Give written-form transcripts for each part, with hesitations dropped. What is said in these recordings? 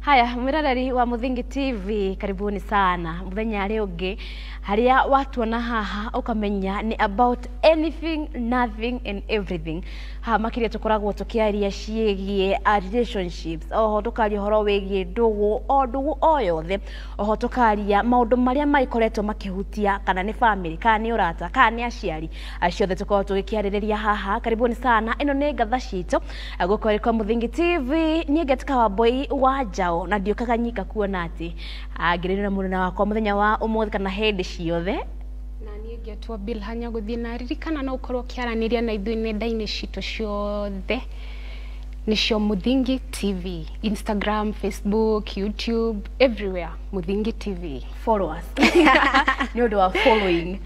Haya, mwiroreri wa Muthingi TV, karibuni sana muthenya aria ungi haria watuona haha ukamenya ni about anything, nothing and everything. Haha makiria tukoragwo tukiaria ciĩgiĩ relationships, oho tukaria ũhoro wĩgiĩ ndũgũ, o ndũgũ o yothe, oho tukaria maũndũ marĩa magĩkoretwo makĩhutia kana nĩ family, kana nĩ ũrata, kana nĩ aciari, ciothe tukoragwo tũgĩkĩarĩrĩria haha. Karibuni sana, ĩno nĩ ngatha citũ gũkũ kwa Muthingi TV. Niĩ ngetuka Wambui wa Njaũ na ndiũkaga nyika kuona atĩ ngĩrĩ na mũruna wakwa mũthenya wa ũmũthĩ kana hĩndĩ ciothe. Na niĩ ngetwo Bill Hanya gũthiĩ na ririkana no ũkorwo ũkĩaranĩria na ithuĩ nenda-inĩ citũ ciothe, nĩcio Muthingi TV, Instagram, Facebook, YouTube, everywhere, Muthingi TV. Follow us nĩ ũndũ wa following.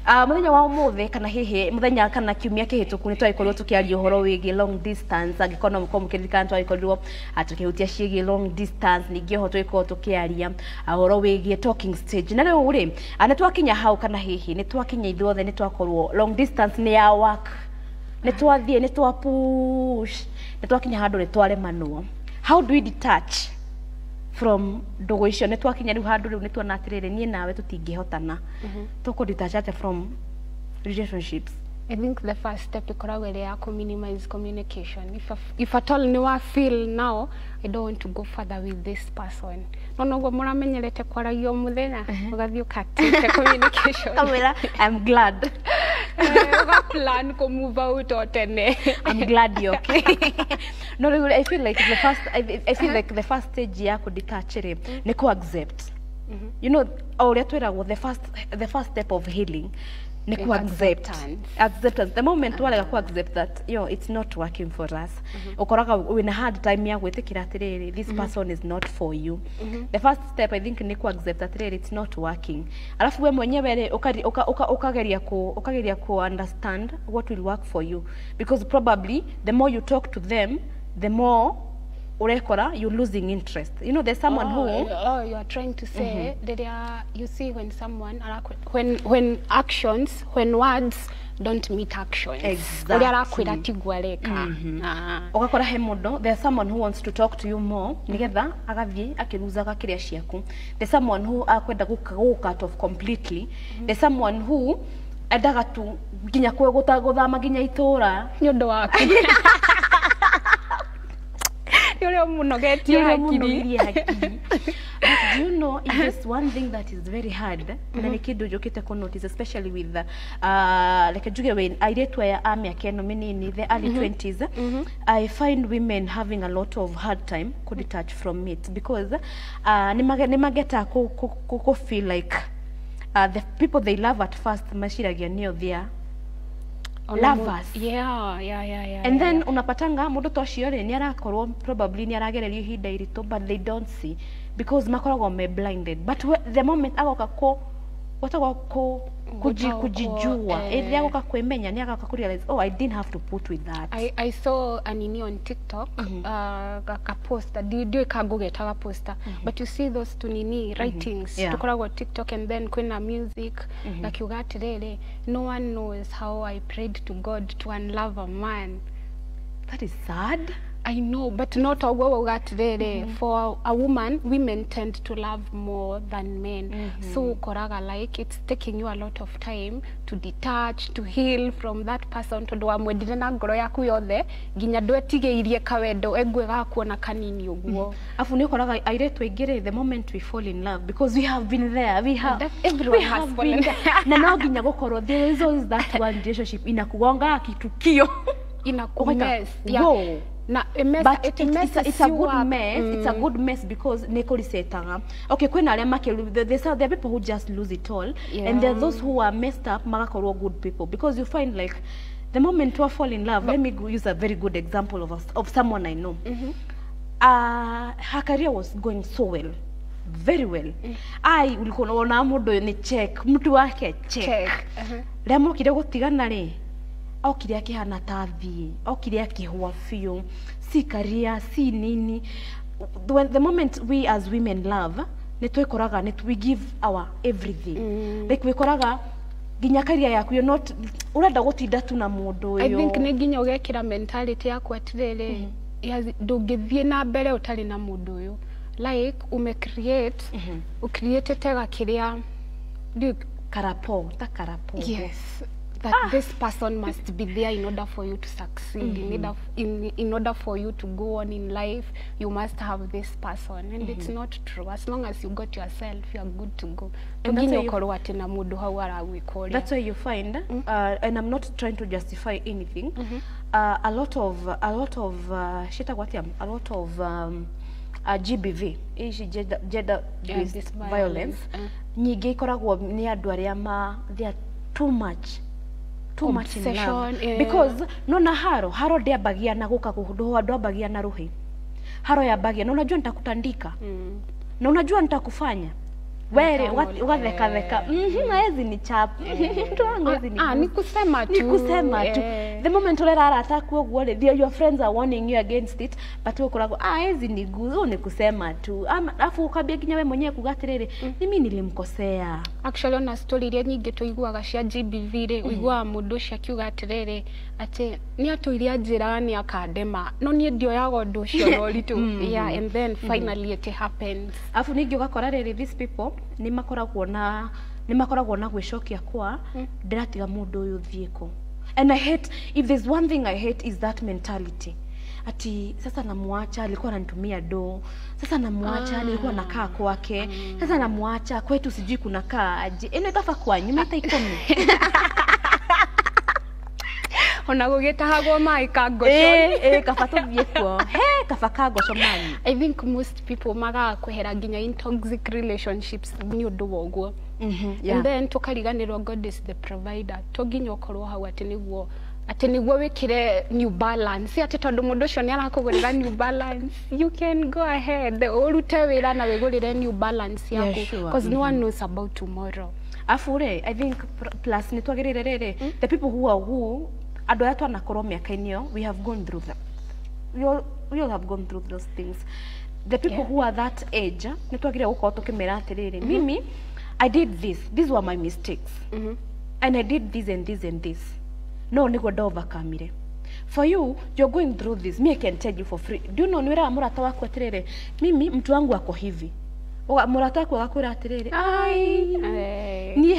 Mũthenya wa ũmũthĩ kana hihi mũthenya kana kiumia kĩhĩtũku nĩ twagĩkorirwo tũkĩaria ũhoro wĩgiĩ long distance. Angĩkorwo no mũkorwo mũkĩririkana, twagĩkorirwo tũkĩhutia ciĩgiĩ long distance, ningĩ oho tũgĩkorwo tũkĩaria ũhoro wĩgiĩ talking stage. Na rĩu rĩ, nĩ twakinya hau kana hihi nĩ twakinya ithuothe nĩ twakorwo long distance nĩ ya work, nĩ twathiĩ, nĩ twa push, nĩ twakinya handũ nĩ twaremanwo. How do we detach from ndũgũ icio? Nĩ twakinya rĩu handũ rĩu nĩ tuona atĩrĩrĩ, niĩ nawe tũtingĩhotana, tũkũ detach atĩa from relationships? I think the first step ĩkoragwo ĩrĩ ya minimize communication. If at all nĩ wa feel now I don't want to go further with this person, no noguo mũramenyerete kwaragia o mũthenya, ũgathiĩ ũkatĩte communication. Kamwĩra I'm glad. Ũga plan kũ move out o tene. I'm glad you're okay. No, rĩu I feel like the first I feel like the first stage ya kũ detach rĩ nĩ kũ accept. O ũrĩa twĩragwo, the first step of healing nĩ ku accept. Acceptance. Acceptance. The moment warega ku accept that yo it's not working for us, ũkoraga wĩna hard time ya gwĩtĩkĩra atĩrĩrĩ, this person is not for you. The first step, I think, nĩ ku accept atĩrĩrĩ, it's not working. Alafu we mwenyewe rĩ ũkageria ku understand what will work for you, because probably the more you talk to them, the more urekora you losing interest. There's someone oh, who oh, you are trying to say rĩrĩa you see when someone when actions, when words don't meet actions. Exactly. Ũrĩa arakwĩra tiguo areka. Ah. Ũgakora he mũndũ, there's someone who wants to talk to you more nigetha agathiĩ akĩruzaga kĩrĩa ciaku. There's someone who akwenda gũ cut off completely. There's someone who endaga tu nginya gũthama nginya itũra nĩ ũndũ waku, nĩ ũrĩa ũmũnogetie nĩ ũrĩa hakiri. Mũnogirie hakiri. But do you know, if there's one thing that is very hard na nĩ kĩndũ njũkĩte kũ notice, especially with like njuge when airĩtu aya a mĩaka ĩno mĩnini, the early 20s, I find women having a lot of hard time kũ detach from it because nĩ mageta kũ feel like the people they love at first maciragia nĩo their Ona lovers. And then unapatanga mũndũ ta ũcio rĩ, nĩ arakorwo probably nĩ aragererio ihinda iritũ, but they don't see because makoragwo me blinded. But the moment agoka kũ gwatagwo kũ Gũtaũkwo, kujijua, rĩrĩa agoka kwĩmenya, nĩ agoka kũ realize, "Oh, I didn't have to put with that." I saw a nini on TikTok, ka poster, ndiũĩ ka ngũgetaga poster, but you see those two nini writings tukoragwo TikTok, and then kwĩna music gakiuga atĩrĩrĩ, "No one knows how I prayed to God to unlove a man." That is sad. I know, but not ũguo wauga atĩrĩrĩ, for a woman, women tend to love more than men. So ũkoraga like it's taking you a lot of time to detach, to heal from that person, tondũ wamwendire na ngoro yaku yothe nginya ndwetigĩirie kawendo engwe gakuona kanini ũguo. Afu nĩ ũkoraga airĩtu aingĩ rĩ, the moment we fall in love, because we have been there, we have That everyone we has have fallen. Been there. Na no nginya gũkorwo there is always that one relationship inakugonga kitukio. Inakumess. Whoa. Na it mess, But it it's messes a you good up. mess. It's a good mess because nĩ kũrisetaga. Okay, kwĩna arĩa makĩ there are people who just lose it all, and there are those who are messed up magakorwo good people, because you find like the moment you fall in love, let me use a very good example of someone I know. Her career was going so well, very well. Ai, ulikuwa unaona mũndũ ũyũ nĩ check, mtu wake check. Check. Rĩrĩa mokire gũtigana rĩ, okire akĩhana ta thiĩ, okire akĩhũa biũ, si career si nini. When the moment we as women love, nĩ twĩkoraga nĩ we give our everything. Like wĩkoraga nginya career yaku, you're not ũrenda gũtinda tu na mũndũ I ũyũ. Think nĩ nginya ũgekĩra mentality yaku atĩrĩrĩ, ndũngĩthiĩ na mbere ũtarĩ na mũndũ ũyũ. Like umecreate, ucreatete gakiria karapo ta karapo. Yes, that this person must be there in order for you to succeed. In order for you to go on in life, you must have this person. And it's not true. As long as you got yourself, you are good to go. And that's why you find, and I'm not trying to justify anything, a lot of GBV, gender based violence, nyingĩ ikoragwo nĩ andũ arĩa ma they are too much in love. Because nona haro ndĩambagia na gũka kũhũndũhwo, ndwambagia na rũhĩ, haro yambagia na unajua nitakutandika, na unajua nitakufanya wewe ugathekatheka, hezi ni chap mtu wangu hezi ni ni kusema tu, ni kusema tu. The moment urera arata kuoguo ri, your friends are warning you against it, but wewe ukoragwo hezi ni guzo, ni kusema tu. Alafu ukambia nginya we mwenyewe kuga atiriri, mimi nilimkosea. Actually ona story iria nyingĩ tũiguaga cia GBV rĩ, ũiguaga mũndũ ũcio akiuga atĩrĩrĩ atĩ nĩ atũire anjĩraga nĩ akandema, no niĩ ndioyaga ũndũ ũcio na ũritũ. Yeah, and then finally it happens. Alafu ningĩ ũgakora rĩrĩ, these people nĩ makoragwo na gwĩcokia kwa ndĩratiga mũndũ ũyũ thiĩ kũ. And I hate, if there's one thing I hate is that mentality. Ati sasa namwacha, alikuwa ananitumia do, sasa namwacha, nilikuwa nakaa kwake, sasa namwacha kwetu sijui kunakaa aje. Eno itafa kwa nyuma ita ikumi. Ona gũgĩtahagwo maĩ ka ngoco. Kaba tũthiĩ kuo. He, kaba ka ngoco mani. I think most people magaga kwehera nginya in toxic relationships nĩ ũndũ wa ũguo. And then tũkariganĩrwo God is the provider. To nginya ũkorwo hau atĩ nĩguo wĩkĩre New Balance, atĩ tondũ mũndũ ũcio nĩ arakũgũrĩra New Balance, you can go ahead ũrute wĩra na wĩgũrĩre New Balance yaku, because no one knows about tomorrow. Afu rĩ, I think plus nĩ twagĩrĩire rĩrĩ, the people who are who andũ aya twanakorwo mĩaka-inĩ ĩyo, we have gone through them. We all have gone through those things. The people who are that age, nĩ twagĩrĩire gũkorwo tũkĩmera atĩrĩrĩ, mimi I did this, these were my mistakes, and I did this and this and this. No nĩguo ndaovercomire. For you, you're going through this. Me, I can tell you for free. Do you know nĩwĩraga mũrata waku atĩrĩrĩ, mimi mtu wangu ako hivi. Mũrata waku agakwĩra atĩrĩrĩ, ai niĩ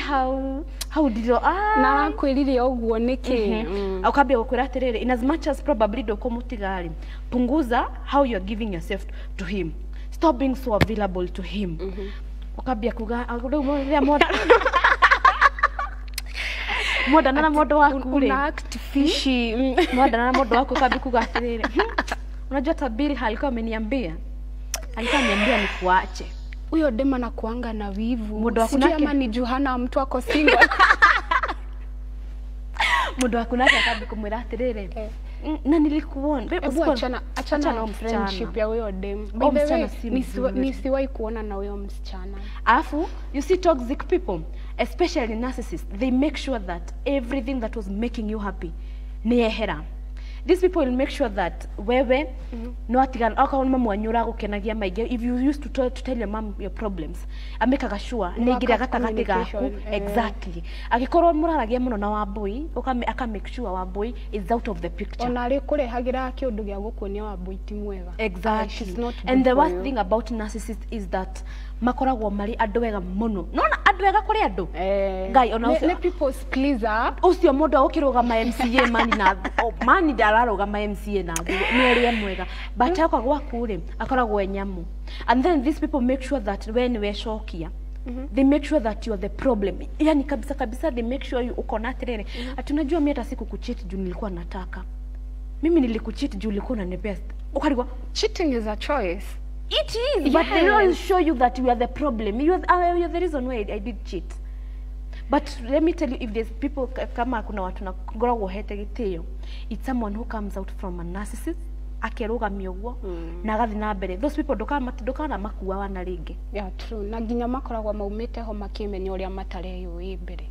hau ndiro na arakwĩrire ũguo nĩkĩ? Ukambia gũkwĩra atĩrĩrĩ, in as much as probably ndũkũmũtiga rĩ, punguza how you're giving yourself to him. Stop being so available to him. Ukambia kuga rĩu rĩrĩa mwendana na mũndũ waku rĩ, una act fishy. Mwendana na mũndũ waku ukambia kuga atĩrĩrĩ, unajua hata Bill alikuwa ameniambia, nikuache. Huyo dema na kuanga na wivu. Sijui ama ni juu hana mtu ako single. Mũndũ waku nake akambia kumwĩra atĩrĩrĩ, na nilikuona. Hebu achana na friendship ya huyo dem. By the way, nisiwahi kuona na huyo msichana. Alafu you see toxic people, especially narcissists, they make sure that everything that was making you happy ni yehera. These people will make sure that wewe no atigana okorwo nĩ mamu wanyu ũragũkenagia maingĩ, if you used to tell your mom your problems, amekaga sure nĩ aingĩra gatagatĩ gaku. Exactly. Angĩkorwo mũraragia mũno na Wambui, aka make sure Wambui is out of the picture. Ona arĩ kũrehagĩra kĩũndũ gĩa gũkuonia Wambui ti mwega. Exactly. And the worst thing about narcissists is that makoragwo marĩ andũ ega mũno. Nona andũ ega kũrĩ andũ. Ngai ona ũcio nĩ people's pleaser. Ũcio mũndũ agũkĩrũgama MCA mani na mani ndararũgama MCA na nĩ ũrĩa mwega. But akoka gwaku rĩ, akoragwo e nyamũ. And then these people make sure that when we cokia, they make sure that you are the problem. Yani kabisa kabisa they make sure you uko na atĩrĩrĩ, ati unajua mimi hata sikukucheat juu nilikuwa nataka. Mimi nilikucheat juu ulikuwa unanipea. Ukarigwa, cheating is a choice. It is, but they will show you that you are the problem. You are the reason why I did cheat. But let me tell you, if there's people kama kuna watu na ngoragwo hete gĩtĩo, it's someone who comes out from a narcissist, akerũgamia ũguo na agathiĩ na mbere. Those people ndũkana makua wana rĩngĩ. Yeah, true. Na nginya makoragwo maumĩte ho makĩmenya ũrĩa matareyũĩ mbere.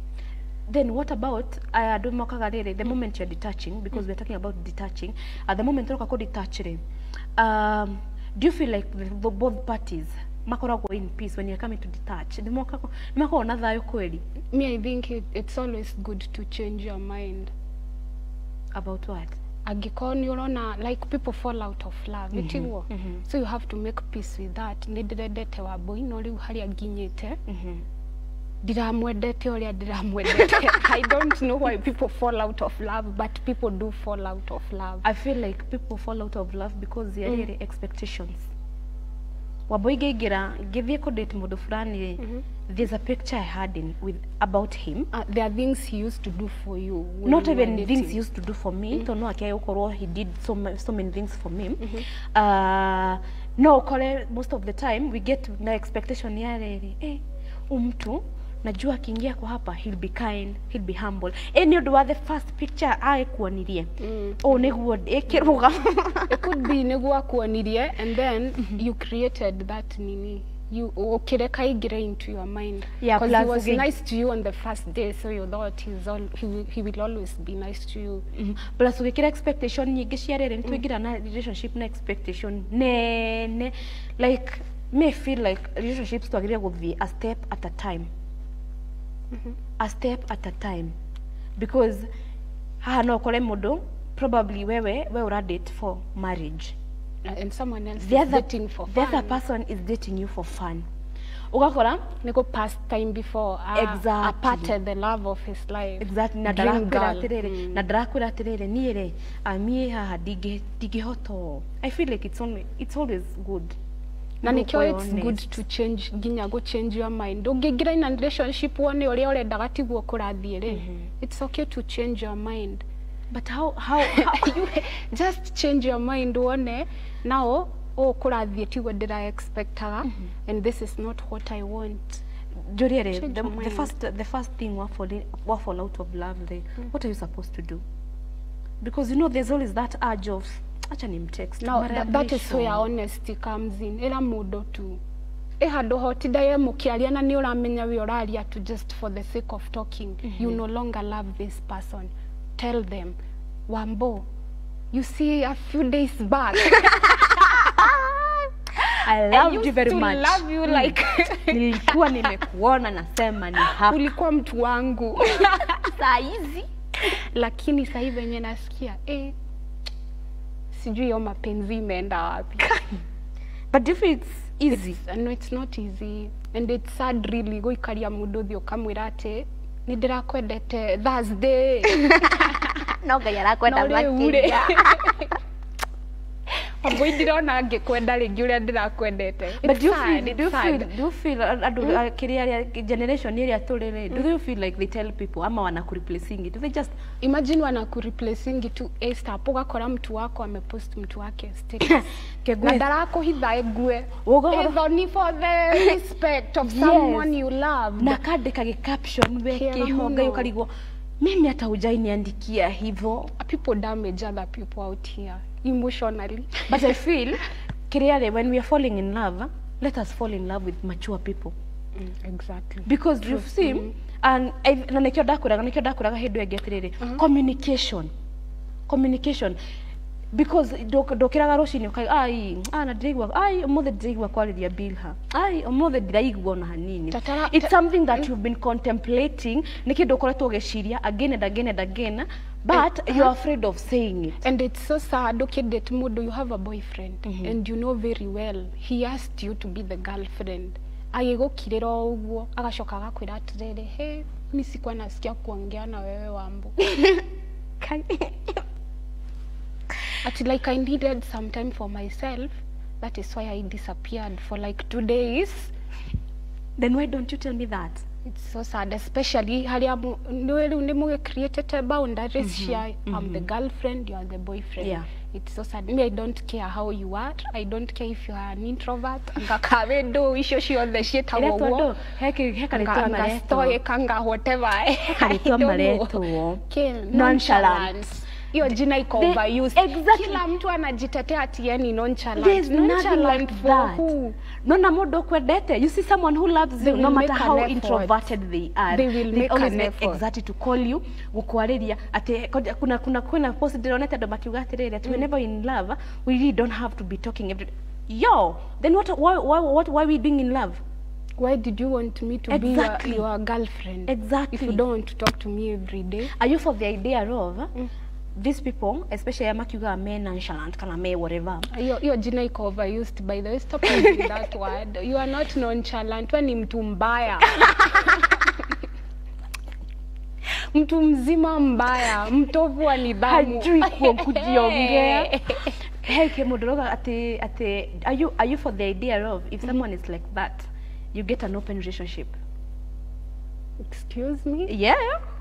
Then what about andũ mokaga rĩrĩ, the moment you're detaching, because we're talking about detaching, at the moment ũroka kũ detach rĩ, do you feel like the both parties makoragwo in peace when you're coming to detach? Nĩ makoragwo na thayũ kweli? Me, I think it's always good to change your mind. About what? Angĩkorwo nĩ ũrona like people fall out of love, ĩtiguo? So you have to make peace with that. Nĩ ndĩrendete Wambui, no rĩu harĩa nginyĩte ndiramwendete ũrĩa ndiramwendete. I don't know why people fall out of love, but people do fall out of love. I feel like people fall out of love because ya rĩrĩ, expectations. Wambui ngĩingĩra ngĩthiĩ kũ date mũndũ fulani rĩ, there's a picture I had in with about him. There are things he used to do for you when Not you were even things dating. He used to do for me, tondũ no akĩage gũkorwo he did so many things for me. No ũkore most of the time we get na expectation ya rĩrĩ, mtu najua akiingia kwa hapa he'll be kind, he'll be humble. Nĩ ũndũ wa the first picture agĩkuonirie, ũũ nĩguo ĩkĩrũgama. It could be nĩguo akuonirie and then you created that nini, you ukireka aingĩre into your mind, Yeah, because he plus was nice to you on the first day, so you thought he will always be nice to you. Plus ũgĩkĩra expectation nyingĩ cia rĩrĩ, nĩtũingĩra na relationship na expectation nene. Like me feel like relationships twagĩrĩire gũthiĩ a step at a time, a step at a time, because haha no ũkore mũndũ probably wewe we ũra date for marriage, And someone else the is other, dating for the other fun. person is dating you for fun, ũgakora Nĩguo pass time before aparte the love of his life. Exactly, na Dream ndarakwĩra girl. atĩrĩrĩ, na ndarakwĩra atĩrĩrĩ, niĩ rĩ, niĩ haha ndingĩhota ũũ. I feel like it's always good Na nikio gũkorwo it's good honest. To change, nginya go change your mind. Ũngĩingĩra in a relationship wone ũrĩa ũrendaga tiguo kũrathiĩ rĩ, it's okay to change your mind. But how You just change your mind, wone now ũũ kũrathiĩ tiguo ndĩra expectaga and this is not what I want. Njũrie rĩ, Change your the mind. first thing wa fall out of love rĩ, what are you supposed to do? Because you know there's always that urge of acha ni mtext Now mara ya that is mwisho. where honesty comes in. Ĩra mũndũ tu ĩ handũ ha ũtindaye mũkĩaria na nĩ ũramenya we ũraria tu just for the sake of talking. You no longer love this person. Tell them, Wambo, you see, a few days back I I loved you used very to much. love you like Nilikuwa nimekuona nasema ni hapa ulikuwa mtu wangu, saa hizi. Lakini sasa hivi venye nasikia, sijui hiyo mapenzi imeenda wapi. But if it's easy? No, it's not easy and it's sad really gũikaria mũndũ ũthiĩ ũkamwĩra atĩ nĩ ndĩrakwendete Thursday No Ngai arakwenda no rĩu rĩ, makĩria. Wambui, ndirona ngĩkwenda rĩngĩ ũrĩa ndĩrakwendete. But It's do you sad, feel, it's do you sad. feel, do you feel andũ kĩrĩa arĩa generation ĩrĩa tũrĩ rĩ, do you feel like they tell people ama wanakureplacing? Do they just Imagine wanakureplacing tu ASAP, ũgakora mtu wako amepost mtu wake status na Kegwe ndarakũhitha egue Ũgakora- ĩthoni for the respect of Yes. someone you love. Na kandĩka gĩ caption we Kĩega kĩho Ngai mũno. ũkarigwo mimi hata hujainiandikia hivyo. People damage other people out here emotionally. But I feel kĩrĩa rĩ, when we are falling in love, let us fall in love with mature people, because you've seen and na nĩkĩo ndakwĩraga hĩndĩ ĩyo ĩngĩ atĩrĩrĩ, communication, communication, because ndũkĩraga rũcinĩ ũkauga ai na ndĩraigua ai ũmũthĩ ndĩraigua kwarĩria Bilha, ai ũmũthĩ ndiraigua ona hanini. It's something that you've been contemplating, nĩ kĩndũ ũkoretwo ũgĩciria again and again and again, but you're afraid of saying it. And it's so sad ukidate mũndũ, you have a boyfriend and you know very well he asked you to be the girlfriend, agĩgũkirĩra o ũguo agacoka agakwĩra atĩrĩrĩ, he mi sikuwa nasikia kuongea na wewe Wambu, ati like I needed some time for myself, that is why I disappeared for like 2 days. Then why don't you tell me that? It's so sad, especially harĩa nĩ rĩu nĩ mũgĩcreatĩte boundaries cia I'm the girlfriend, you are the boyfriend. It's so sad. Me, I don't care how you are. I don't care if you are an introvert, anga kawe ndũ icio ciothe ciĩtagwo Ĩretwo ũguo. ndũ he karĩtwa Anga maretwo stoic, anga whatever. Karĩtwa I don't know. maretwo. Nonchalant. Nonchalant. Hiyo jina iko overused. Exactly. Kila mtu anajitetea ati yeye ni nonchalant. There's nothing Nonchalant like for that. who? Nona mũndũ ũkwendete, you see someone who loves They you, no will matter make an how effort. introverted they are, They will make always an make effort. exactly to call you, gũkwarĩria atĩ kuna post ndĩronete andũ makiuga atĩrĩrĩ, atĩ whenever in love we really don't have to be talking every, yo, then what why, why, what why we being in love? Why did you want me to Exactly. be your girlfriend? Exactly. If you don't want to talk to me every day. Are you for the idea of These people, especially makiuga me nonchalant kana me whatever. Hiyo jina iko overused, by the way. Stop using that word. You are not nonchalant. Wewe ni mtu mbaya. Mtu mzima mbaya, mtovu wa nidhamu. Hajui kujiongea. Hey, Kemodoroga, ate are you for the idea of if someone is like that, you get an open relationship? Excuse me? Yeah.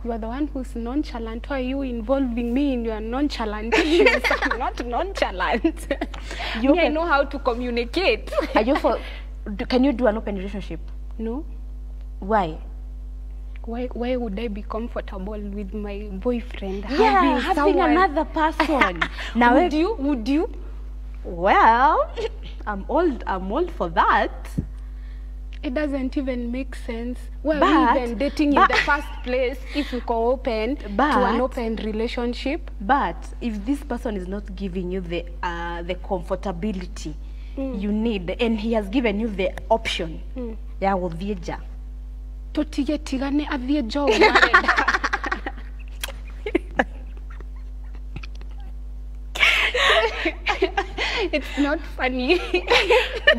You are the one who's nonchalant. Why are you involving me in your nonchalant issues? I'm not nonchalant. You I know how to communicate. Are you for? Can you do an open relationship? No. Why? Why would I be comfortable with my boyfriend? Yeah, having another person. Now would you? Would you? Well, I'm old. I'm old for that. It doesn't even make sense. Well, we even dating in the first place if you go open to an open relationship. But if this person is not giving you the comfortability you need, and he has given you the option, ya gũthiĩ tutige tigane athie nja. It's not funny.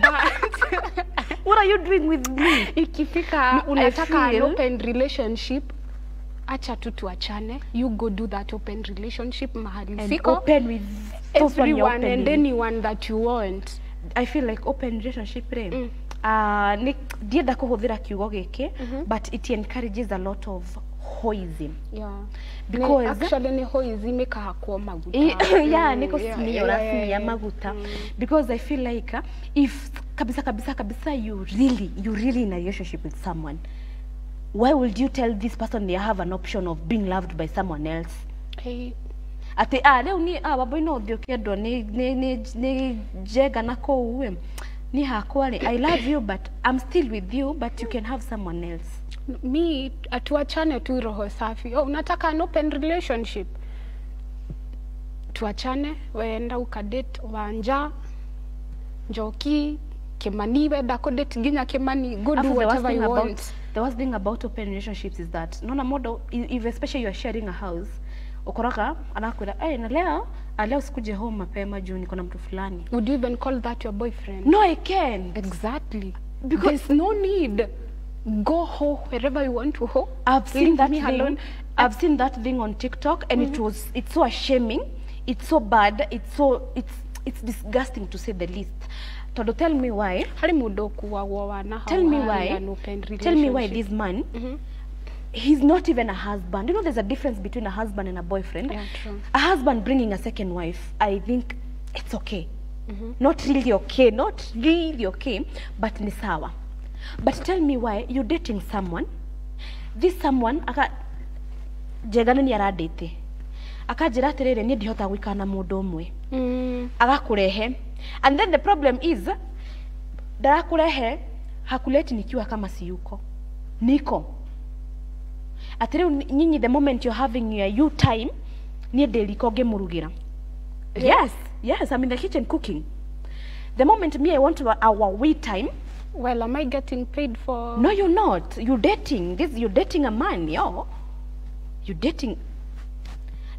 But what are you doing with me? Ikifika unataka an open relationship, acha tu tuachane. You go do that open relationship mahali siko. Open with everyone and anyone that you want. I feel like open relationship re. Ndienda kuhuthira kiugo giki, but it encourages a lot of hoism. Yeah. Because actually ni hoism ikahakwo maguta. Yeah, niko simia urasimia maguta. Because I feel like if kabisa kabisa kabisa you really in a relationship with someone, why would you tell this person they have an option of being loved by someone else? Hey. Ati leo ni waboi no thio kendwo ni njega na kuu ni hakwa I love you but I'm still with you, but you can have someone else. Me atuachane tu roho safi. Oh, unataka an open relationship, tuachane, weenda ukadate Wanja, Njoki, Kimani, wenda kudate ginya Kimani, go do whatever you want. The worst thing about open relationships is that nona model, if especially you are sharing a house, ukoraga anakwira eh na leo leo sikuje home mapema juu niko na mtu fulani. Would you even call that your boyfriend? No, I can't. Exactly. Because there's no need. Go home wherever you want to go. I've seen that thing. Alone. I've seen that thing on TikTok, and it's so shaming. It's so bad. It's disgusting to say the least. Todo, tell me why. Tell me why. Tell me why this man. He's not even a husband. You know, there's a difference between a husband and a boyfriend. Yeah, true. A husband bringing a second wife, I think it's okay. Not really okay, not really okay, but ni sawa. But tell me why you're dating someone. This someone, aka jegana ni aradate. Akajira atiriri ni ndihota gwikana na mundu umwe. Agakurehe. And then the problem is, ndarakurehe hakuleti nikiwa kama siyuko. Niko. Atiri nyinyi the moment you're having your you time, ni ndiriko ngimurugira. Yes, yes, I'm in the kitchen cooking. The moment me I want to our we time. Well, am I getting paid for? No, you're not. You're dating. This you're dating a man, yo. You're dating.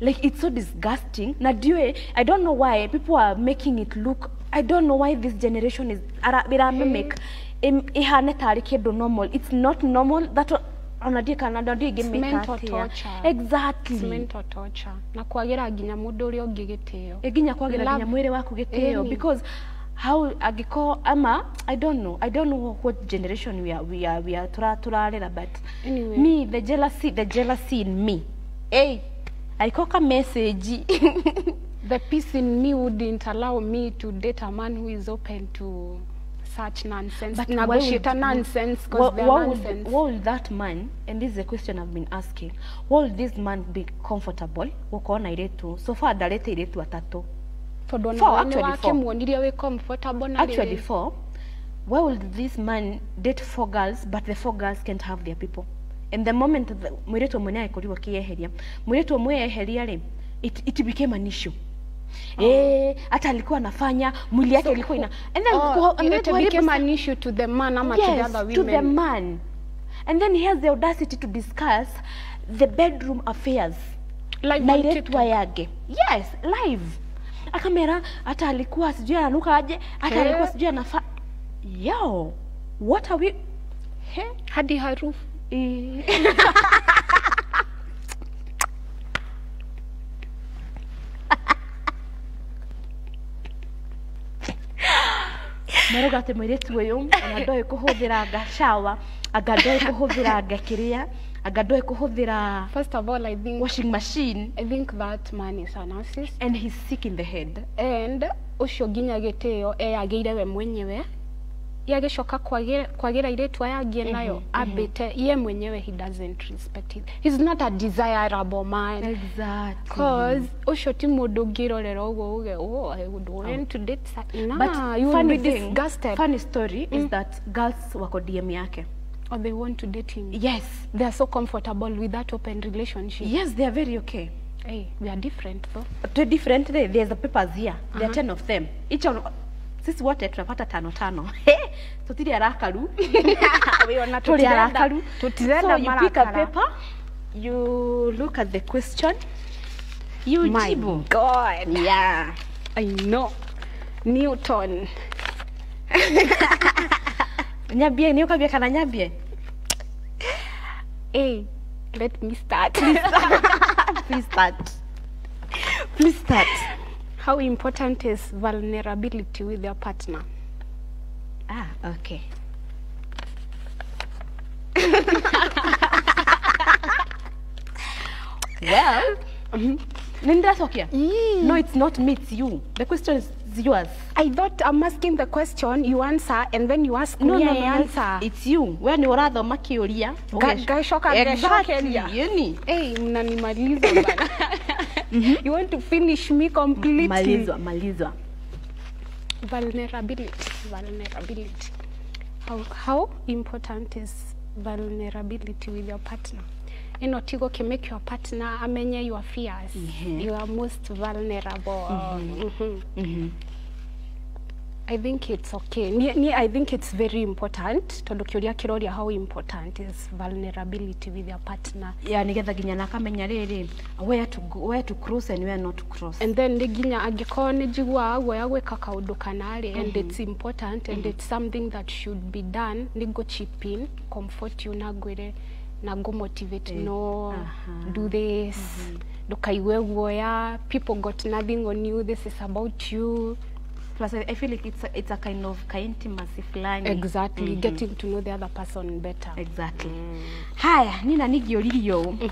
Like, it's so disgusting. Na diwe, I don't know why people are making it look. I don't know why this generation is make ihane tari kindu normal. It's not normal. That It's mental torture. Exactly. It's mental torture. Na kwagira nginya mundu uria ungi gitio. Nginya kwagira nginya mwiri waku gitio, because how agiko ama I don't know what generation we are turarera, but anyway, me the jealousy in me. Hey, I cock a message. The peace in me wouldn't allow me to date a man who is open to such nonsense. But negotiate nonsense, because they're nonsense. What will that man, and this is a question I've been asking, what will this man be comfortable? Wokona iretu so far ndarete iretu atatu. Four, actually four. Actually four. Why will this man date four girls, but the four girls can't have their people? And the moment mwiretu mwenye akorirwo kiyeheria, mwiretu mwenye eheria ri, it became an issue. Hata alikuwa anafanya mwili yake ilikuwa ina, and then it became an issue to the man ama to the other women. To the man. And then he has the audacity to discuss the bedroom affairs Live na on iretu TikTok. aya angĩ. Yes, live. Akamera hata alikuwa sijui ananuka aje, hata alikuwa sijui anafa. Yo, what are we? He? Hadi harufu. Marauga atĩ mũirĩtu ũyũ ona ndoĩ kũhũthĩra anga shower, anga ndoĩ kũhũthĩra anga kĩrĩa, anga ndoĩ kũhũthĩra First of all, I think washing machine, I think that man is a narcissist. And he's sick in the head. And ũcio nginya gĩtĩo eyagĩire we mwenyewe, yagĩcoka kwagĩra airĩtu aya angĩ nayo ambĩte ye mwenyewe. He doesn't respect it. He's not a desirable man. Exactly. Cause ũcio ti mũndũ ũngĩrorera ũguo uge, "Oh, I would want to date nah, But you will funny be thing, disgusted." funny story is that girls wako DM yake. Or they want to date him? Yes. They are so comfortable with that open relationship. Yes, they are very okay. Hey, we are different though. Two different, there's the papers here. There are 10 of them. Each one, sisi wote tunapata tano tano. Tutiri arakaru. Tuli arakaru. Tutirenda So you pick a marakara. Paper, you look at the question, you My jibu. God. Yeah. I know. Newton. Nyambie, ni ukambia kana nyambie? Hey, let me start. Please start. Please start. How important is vulnerability with your partner? Ah, okay. Well, nindiracokia. No, it's not me, it's you. The question is yours. I thought I'm asking the question, you answer, and then you ask No, me, no, I no, answer. it's you. We ni urathoma kiuria. Ngacoka Exactly. ngecokeria. Yani. Hey, mnanimaliza bana. You want to finish me completely. Malizwa, malizwa. Vulnerability, vulnerability. How important is vulnerability with your partner? Ĩno tigo can make your partner amenye your fears, you are most vulnerable. I think it's okay. Ni, I think it's very important tondu kiuria kiroria how important is vulnerability with your partner. Ya nigetha nginya nakamenya rĩrĩ where to go, where to cross and where not to cross. And then nĩ nginya angĩkorwo nĩ njiguaga guoya gwĩka kaũndũ kana rĩ, and it's important and it's something that should be done, nĩ ngũ chip in, comfort you, na ngwĩre na ngũ motivate, no do this, ndũkaigue guoya, people got nothing on you, this is about you. Plus I feel like it's a kind of ka intimacy fulani. Exactly, getting to know the other person better. Exactly. Haya, nina ningĩũririo ũũ.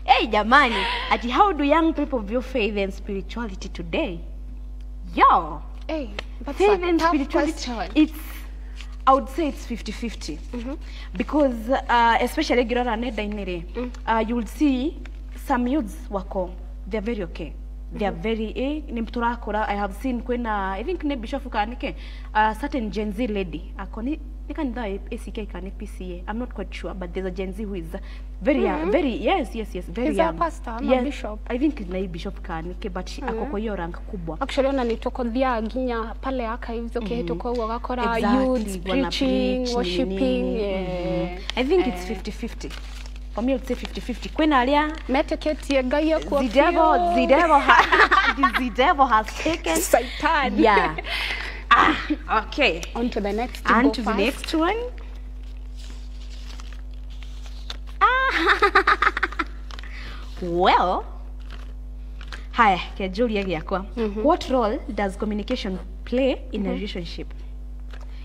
Hey jamani, ati how do young people view faith and spirituality today? Yo, Hey, that's faith a and tough spirituality, question. it's, I would say it's 50-50 because especially ngĩrora nenda-inĩ rĩ, you will see some youths wako, they're very okay, they are very nĩ tũrakũra. I have seen kwĩna, I think nĩ bishop kana nĩkĩ, certain Gen Z lady ako nĩ kanitha wa ACK kana nĩ PCA, I'm not quite sure, but there's a Gen Z who is very young, very, yes, very He's a young. Pastor ama Yes, bishop? I think ni bishop kana nĩkĩ, but she ako kwa hiyo rank kubwa. Actually ona nĩ tũkũthiaga nginya pale archives ũkĩhĩtũka ũguo ũgakora Exactly, youths wana preaching, preach, worshiping, nini, yeah. I think it's 50-50. For me, I would say 50-50. Kwĩna arĩa Metĩkĩtie Ngai ekuo the devil, the devil, the devil has taken. Satan. Yeah. Ah, okay. On to the next. On Go to the fast. Next one. Ah. Well, haya, kĩanjũria gĩakwa. What role does communication play in a relationship?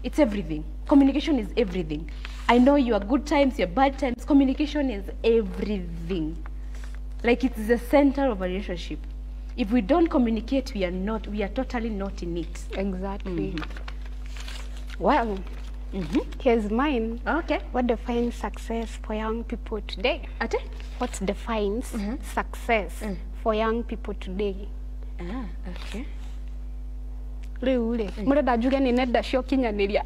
It's everything. Communication is everything. I know your good times, your bad times. Communication is everything. Like, it's the center of a relationship. If we don't communicate, we are not, we are totally not in it. Exactly. Well, here's mine. Okay. What defines success for young people today? Ate? What defines success for young people today? Ah, okay. Rĩu rĩ, mũrenda njuge nĩ nenda cia ũkinyanĩria?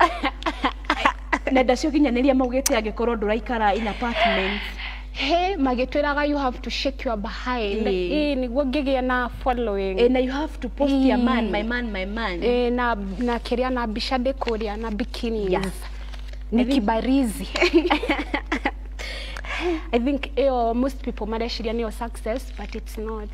Nenda cia ũkinyanĩria maugĩte angĩkorwo ndũraikara in apartment. He magĩtwĩraga you have to shake your behind, Ĩĩ. ĩ nĩguo ngĩgĩe na following. Eh, na you have to post your man, my man, my man. Ĩ, na kĩrĩa na mbica ndĩ kũrĩa na bikinis. Yes. Ni kibarizi. I think ĩyo most people mareciria nĩyo success, but it's not.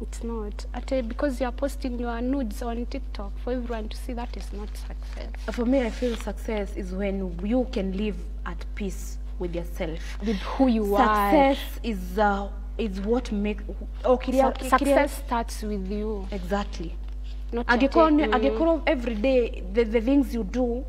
It's not. Ate because you are posting your nudes on TikTok for everyone to see, that is not success. For me, I feel success is when you can live at peace with yourself. With who you are. Success is what make oh, kiria, So, success starts with you. Exactly. Not Angĩkorwo ati- angĩkorwo every day the things you do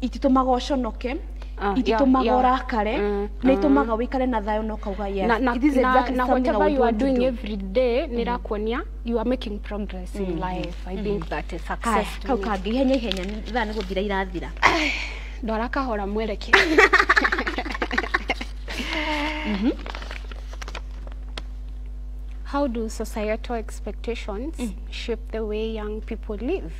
ititũmaga ũconoke, Ah, ititũmaga yeah. ũrakare, nĩ itũmaga ũikare na thayũ na ũkauga, yes, na, it is exactly na something I whatever would you are want to doing do. Every day nirakuonia you are making progress in life. I think that is Haya, success to kau me. kangĩ, ihenya ihenya, thaa nĩ gũthira irathira. Ndwara kahora mweleke. How do societal expectations shape the way young people live?